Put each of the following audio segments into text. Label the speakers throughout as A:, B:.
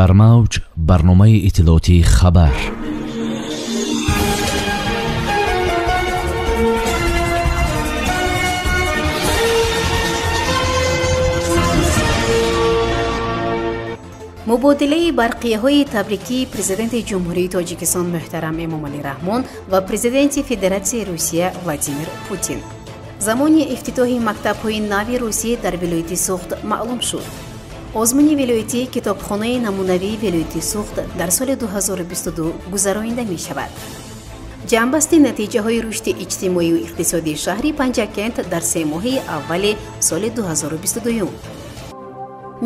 A: Дар мавҷ барномаи иттилоотии хабар.
B: Мубодилаи барқияҳои табрикии Президенти Ҷумҳурии Тоҷикистон муҳтарам Эмомалӣ Раҳмон ва Президенти Федератсияи Русия Владимир Путин. Замони ифтитоҳи мактабҳои нави Русия дар вилояти Суғд маълум шуд. Озмуни вилоятии китобхонаи намунавии вилояти Суғд дар соли 2022 гузаронида мешавад. Ҷамъбасти натиҷаҳои рушди иҷтимоию иқтисодии шаҳри Панҷакент дар се моҳи аввали соли 2022.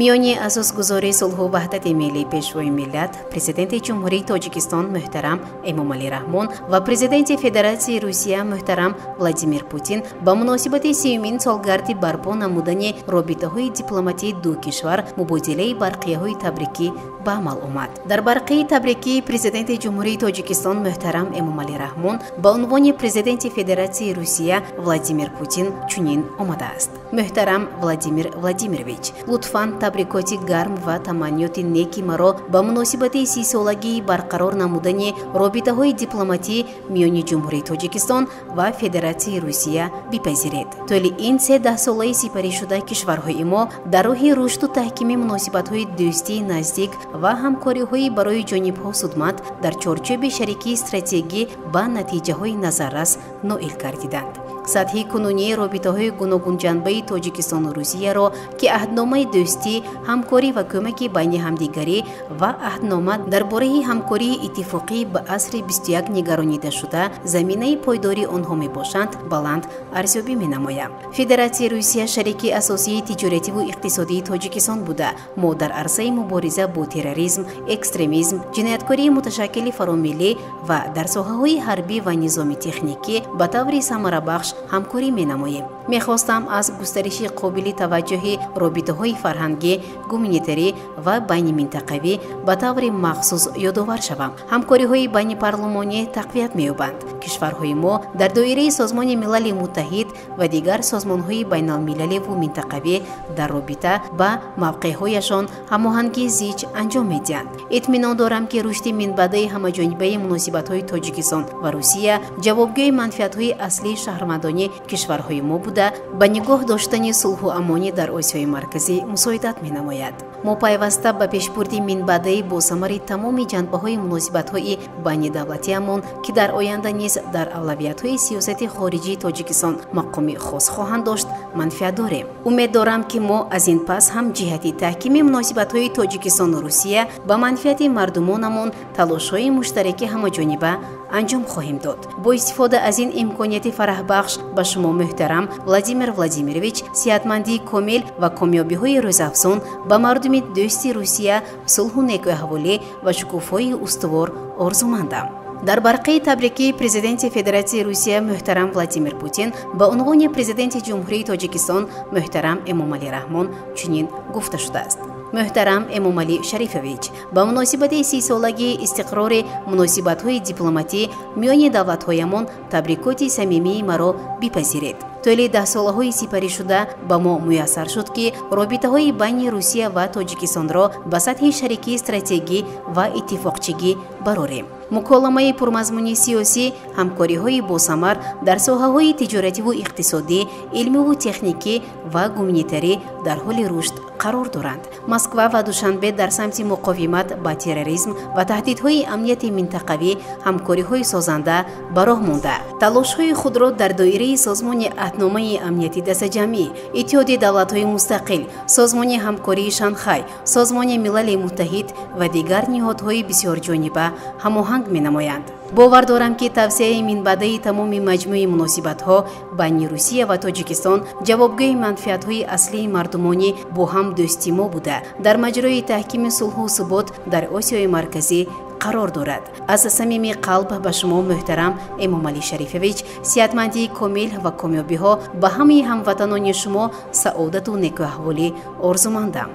B: Миёни асосгузори сулҳу ваҳдати миллӣ, Пешвои миллат, Президенти Ҷумҳурии Тоҷикистон муҳтарам Эмомалӣ Раҳмон ва Президенти Федератсияи Русия муҳтарам Владимир Путин ба муносибати сеюмин солгарди барпо намудани робитаҳои дипломатии ду кишвар мубодилаи барқияҳои табрикӣ ба амал омад. Дар барқияи табрикии Президенти Ҷумҳурии Тоҷикистон муҳтарам Эмомалӣ Раҳмон ба унвони Президенти Федератсияи Русия Владимир Путин чунин омадааст: Муҳтарам Владимир Владимирович, лутфан табрикоти гарм ва таманниёти неки маро ба муносибати сисолагии барқарор намудани робитаҳои дипломатӣ миёни Ҷумҳурии Тоҷикистон ва Федератсияи Русия бипазиред. Тӯли ин се даҳсолаи сипаришуда кишварҳои мо дар роҳи рушду таҳкими муносибатҳои дӯстии наздик ва ҳамкориҳои барои ҷонибҳо судманд дар чорчӯби шарикии стратегӣ ба натиҷаҳои назаррас ноил гардиданд. Сатҳи кунунии робитаҳои гуногунҷанбаи Тоҷикистону Русияро, ки аҳдномаи дӯстӣ, ҳамкорӣ ва кӯмаки байни ҳамдигарӣ ва аҳднома дар бораи ҳамкории иттифоқӣ ба асри 21 нигаронида шуда, заминаи пойдории онҳо мебошанд, баланд арзёбӣ менамоям. Федератсияи Русия шарики асосии тиҷоративу иқтисодии Тоҷикистон буда, мо дар арсаи мубориза бо терроризм, экстремизм, ҷинояткории муташаккили фаромиллӣ ва дар соҳаҳои ҳарбӣ ва низоми техникӣ ба таври самарабахш ҳамкорӣ менамоем. Мехостам аз густариши қобили таваҷҷӯҳи робитаҳои фарҳангӣ, гуманитарӣ ва байниминтақавӣ ба таври махсус ёдовар шавам. Ҳамкориҳои байнипарлумонӣ тақвият меёбанд. Кишварҳои мо дар доираи Созмони Милали Муттаҳид ва дигар созмонҳои байналмилаливу минтақавӣ дар робита ба мавқеъҳояшон ҳамоҳангии зич анҷом медиҳанд. Итминон дорам, ки рушди минбаъдаи ҳамаҷонибаи муносибатҳои Тоҷикистон ва Русия ҷавобгӯи манфиатҳои аслии шаҳрвандони кишварҳои мо буда, ба нигоҳ доштани сулҳу амонӣ дар Осиёи Марказӣ мусоидат менамояд. Мо пайваста ба пешбурди минбаъдаи босамари тамоми ҷанбаҳои муносибатҳои байнидавлатиамон, ки дар оянда низ дар авлавиятҳои сиёсати хориҷии Тоҷикистон мақоми хос хоҳанд дошт, манфиат дорем. Умед дорам, ки мо аз ин пас ҳам ҷиҳати таҳкими муносибатҳои Тоҷикистону Русия ба манфиати мардумонамон талошҳои муштараки ҳамаҷониба анҷом хоҳем дод. Бо истифода аз ин имконияти фараҳбахш ба шумо муҳтарам Владимир Владимирович сиҳатмандии комил ва комёбиҳои рӯзафзун, ба мардуми дӯсти Русия сулҳу некӯаҳволӣ ва шукуфоии устувор орзумандам. Дар барқияи табрикии Президенти Федератсияи Русия муҳтарам Владимир Путин ба унвони Президенти Ҷумҳурии Тоҷикистон муҳтарам Эмомалӣ Раҳмон чунин гуфта шудааст: Муҳтарам Эмомалӣ Шарифович, ба муносибати сисолагии истиқрори муносибатҳои дипломатӣ миёни давлатҳоямон табрикоти самимии маро бипазиред. Тӯли даҳсолаҳои сипаришуда ба мо муяссар шуд, ки робитаҳои байни Русия ва Тоҷикистонро ба сатҳи шарикии стратегӣ ва иттифоқчигӣ барорем. Муколамаи пурмазмуни сиёсӣ, ҳамкориҳои босамар дар соҳаҳои тиҷоративу иқтисодӣ, илмиву техникӣ ва гуманитарӣ дар ҳоли рушд қарор доранд. Москва ва Душанбе дар самти муқовимат ба терроризм ва таҳдидҳои амнияти минтақавӣ ҳамкориҳои созанда ба роҳ монда, талошҳои худро дар доираи Созмони аҳдномаи амнияти дастаҷамъӣ, Иттиҳоди давлатҳои мустақил, Созмони ҳамкории Шанхай, Созмони Милали Муттаҳид ва дигар ниҳодҳои бисёрҷониба ҳамоҳанг менамоянд. Бовар дорам, ки тавсеаи минбаъдаи тамоми маҷмӯи муносибатҳо байни Русия ва Тоҷикистон ҷавобгӯи манфиатҳои аслии мардумони бо ҳам дӯсти мо буда, дар маҷрои таҳкими сулҳу субот дар Осиёи Марказӣ қарор дорад. Аз самими қалб ба шумо муҳтарам Эмомалӣ Шарифович сиҳатмандии комил ва комёбиҳо, ба ҳамаи ҳамватанони шумо саодату некӯаҳволӣ орзумандам.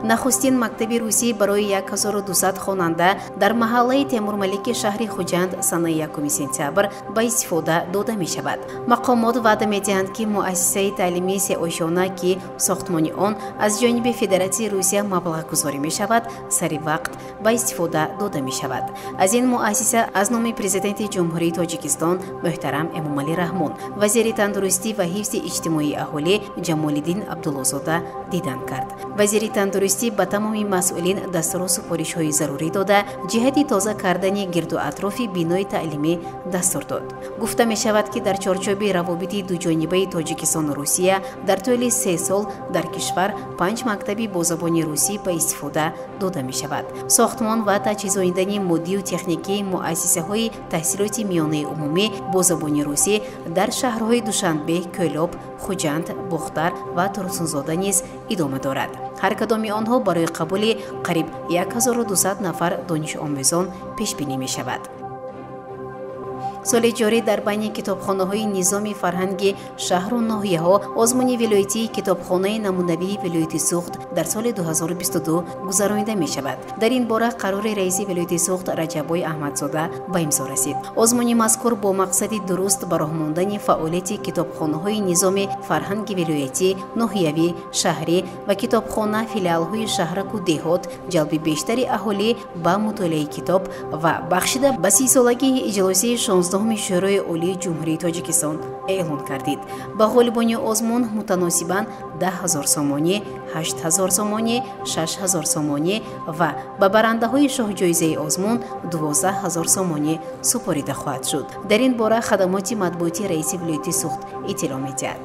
B: Нахустин мактаби русӣ барои 1200 хонанда дар маҳаллаи Темурмалики шаҳри Хуҷанд санаи 1 сентябр ба истифода дода мешавад. Мақомот ваъда медиҳанд, ки муассисаи таълимии сеошёна, ки сохтмони он аз ҷониби Федератсияи Русия маблағгузорӣ мешавад, сари вақт ба истифода дода мешавад. Аз ин муассиса аз номи Президенти Ҷумҳурии Тоҷикистон муҳтарам Эмомалӣ Раҳмон, вазири тандурустӣ ва ҳифзи иҷтимоии аҳолӣ Ҷамолиддин Абдуллозода дидан кард. Вазири тандурустӣ ба тамоми масъулин дастуру супоришҳои зарурӣ дода, ҷиҳати тоза кардани гирду атрофи бинои таълимӣ дастур дод. Гуфта мешавад, ки дар чорчӯби равобити дуҷонибаи Тоҷикистону Русия дар тӯли 3 сол дар кишвар 5 мактаби бо забони русӣ ба истифода дода мешавад. Сохтмон ва таҷҳизонидани моддию техникии муассисаҳои таҳсилоти миёнаи умумӣ бо забони русӣ дар шаҳрҳои Душанбе, Кӯлоб, Хуҷанд, Бохтар ва Турсунзода низ идома дорад. Ҳар кадоми онҳо барои қабули қариб 1200 нафар донишомӯзон пешбинӣ мешавад. Соли ҷорӣ дар байни китобхонаҳои низоми фарҳанги шаҳру ноҳияҳо озмуни вилоятии китобхонаи намунавии вилояти Суғд дар соли 2022 гузаронида мешавад. Дар ин бора қарори раиси вилояти Суғд Раҷаббой Аҳмадзода ба имзо расид. Озмуни мазкур бо мақсади дуруст ба роҳ мондани фаъолияти китобхонаҳои низоми фарҳанги вилоятӣ, ноҳиявӣ, шаҳрӣ ва китобхона филиалҳои шаҳраку деҳот, ҷалби бештари аҳолӣ ба мутолиаи китоб ва бахшида ба 30-солагии иҷлосияи 16-уми Шӯрои Олии Ҷумҳурии Тоҷикистон эълон кардид. Ба ғолибони озмун мутаносибан 10 000 сомонӣ, 8 000 сомонӣ, 6 000 сомонӣ ва ба барандаҳои шоҳҷоизаи озмун 12 000 сомонӣ супорида хоҳад шуд. Дар ин бора хадамоти матбуоти раиси вилояти Суғд иттилоъ медиҳад.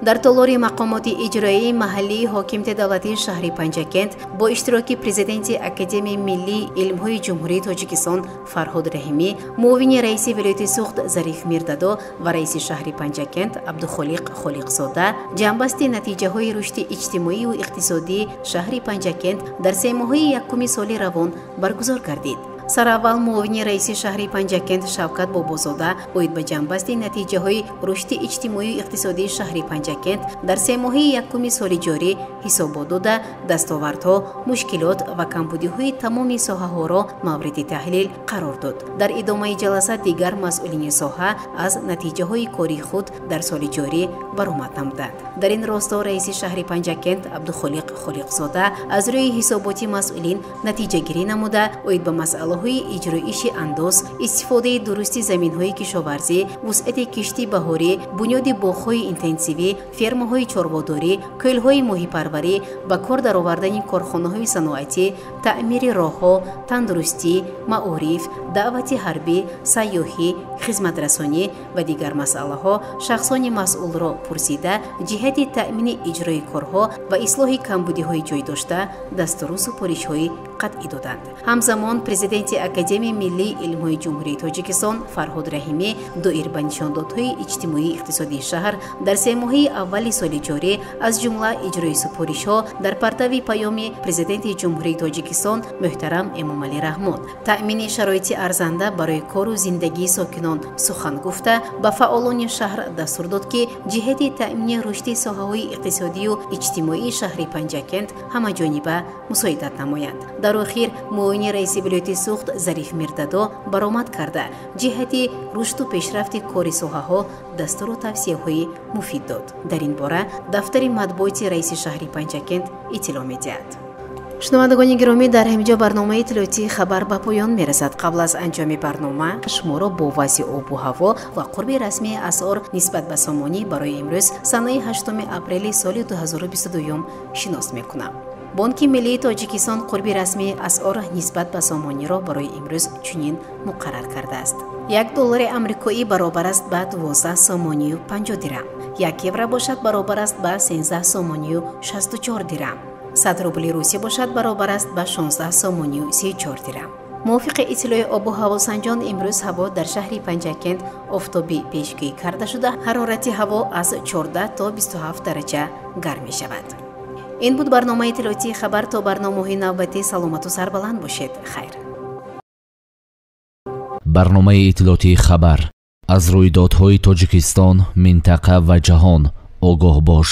B: Дар толори мақомоти иҷроияи маҳаллии ҳокимияти давлатии шаҳри Панҷакент бо иштироки президенти Академияи миллии илмҳои Ҷумҳурии Тоҷикистон Фарҳод Раҳимӣ, муовини раиси вилояти Суғд Зариф Мирдадо ва раиси шаҳри Панҷакент Абдухолиқ Холиқзода ҷамъбасти натиҷаҳои рушди иҷтимоию иқтисодии шаҳри Панҷакент дар семоҳаи якуми соли равон баргузор гардид. Сараввал муовини раиси шаҳри Панҷакент Шавкат Бобозода оид ба ҷамъбасти натиҷаҳои рушди иҷтимоию иқтисодии шаҳри Панҷакент дар семоҳаи якуми соли ҷорӣ ҳисобот дода, дастовардҳо, мушкилот ва камбудиҳои тамоми соҳаҳоро мавриди таҳлил қарор дод. Дар идомаи ҷаласа дигар масъулини соҳа аз натиҷаҳои кори худ дар соли ҷорӣ баромад намуданд. Дар ин росто раиси шаҳри Панҷакент Абдухолиқ Холиқзода аз рӯи ҳисоботи масъулин натиҷагирӣ намуда, оид ба масъалаҳои иҷроиши андоз, истифодаи дурусти заминҳои кишоварзӣ, вусъати кишти баҳорӣ, бунёди боғҳои интенсивӣ, фермаҳои чорводорӣ, кӯлҳои моҳипарварӣ, ба кор даровардани корхонаҳои саноатӣ, таъмири роҳҳо, тандурустӣ, маориф, даъвати ҳарбӣ, сайёҳӣ, хизматрасонӣ ва дигар масъалаҳо шахсони масъулро пурсида, ҷиҳати таъмини иҷрои корҳо ва ислоҳи камбудиҳои ҷой дошта дастуру супоришҳои қатъӣ доданд. Ҳамзамон президенти Академияи миллии илмҳои Ҷумҳурии Тоҷикистон Фарҳод Раҳимӣ доир ба нишондодҳои иҷтимоии иқтисодии шаҳр дар семоҳаи аввали соли ҷорӣ, аз ҷумла иҷрои супоришҳо дар партави паёми Президенти Ҷумҳурии Тоҷикистон муҳтарам Эмомалӣ Раҳмон, таъмини шароити арзанда барои кору зиндагии сокинон сухан гуфта, ба фаъолони шаҳр дастур дод, ки ҷиҳати таъмини рушди соҳаҳои иқтисодию иҷтимоии шаҳри Панҷакент ҳамаҷониба мусоидат намоянд. Дар охир муовини раиси вилояти Суғд Зариф Мирдадо баромад карда, ҷиҳати рушду пешрафти кори соҳаҳо дастуру тавсияҳои муфид дод. Дар ин бора дафтари матбуоти раиси шаҳри Панҷакент иттилоъ медиҳад. Шунавандагони гиромӣ, дар ҳамин ҷо барномаи иттилоотии хабар ба поён мерасад. Қабл аз анҷоми барнома шуморо бо вазъи обу ҳаво ва қурби расмии асъор нисбат ба сомонӣ барои имрӯз санаи 8 апрели соли 2022 шинос мекунам. Бонки миллии Тоҷикистон қурби расмии асъор нисбат ба сомониро барои имрӯз чунин муқаррар кардааст. 1 доллари амрикоӣ баробар аст ба 12 сомонию 50 дирам, 1 евро бошад баробар аст ба 13 сомонию 64 дирам, 100 рубли русӣ бошад баробар аст ба 16 сомонию 34 дирам. Мувофиқи иттилои обу ҳавосанҷон, имрӯз ҳаво дар шаҳри Панҷакент офтобӣ пешгӯӣ карда шуда, ҳарорати ҳаво аз 14 то 27 дараҷа гарм мешавад. Ин буд барномаи иттилоотии хабар. То барномаҳои навбатӣ саломату сарбаланд бошед. Хайр.
A: Барномаи иттилоотии хабар аз рӯйдодҳои Тоҷикистон, минтақа ва ҷаҳон огоҳ бош.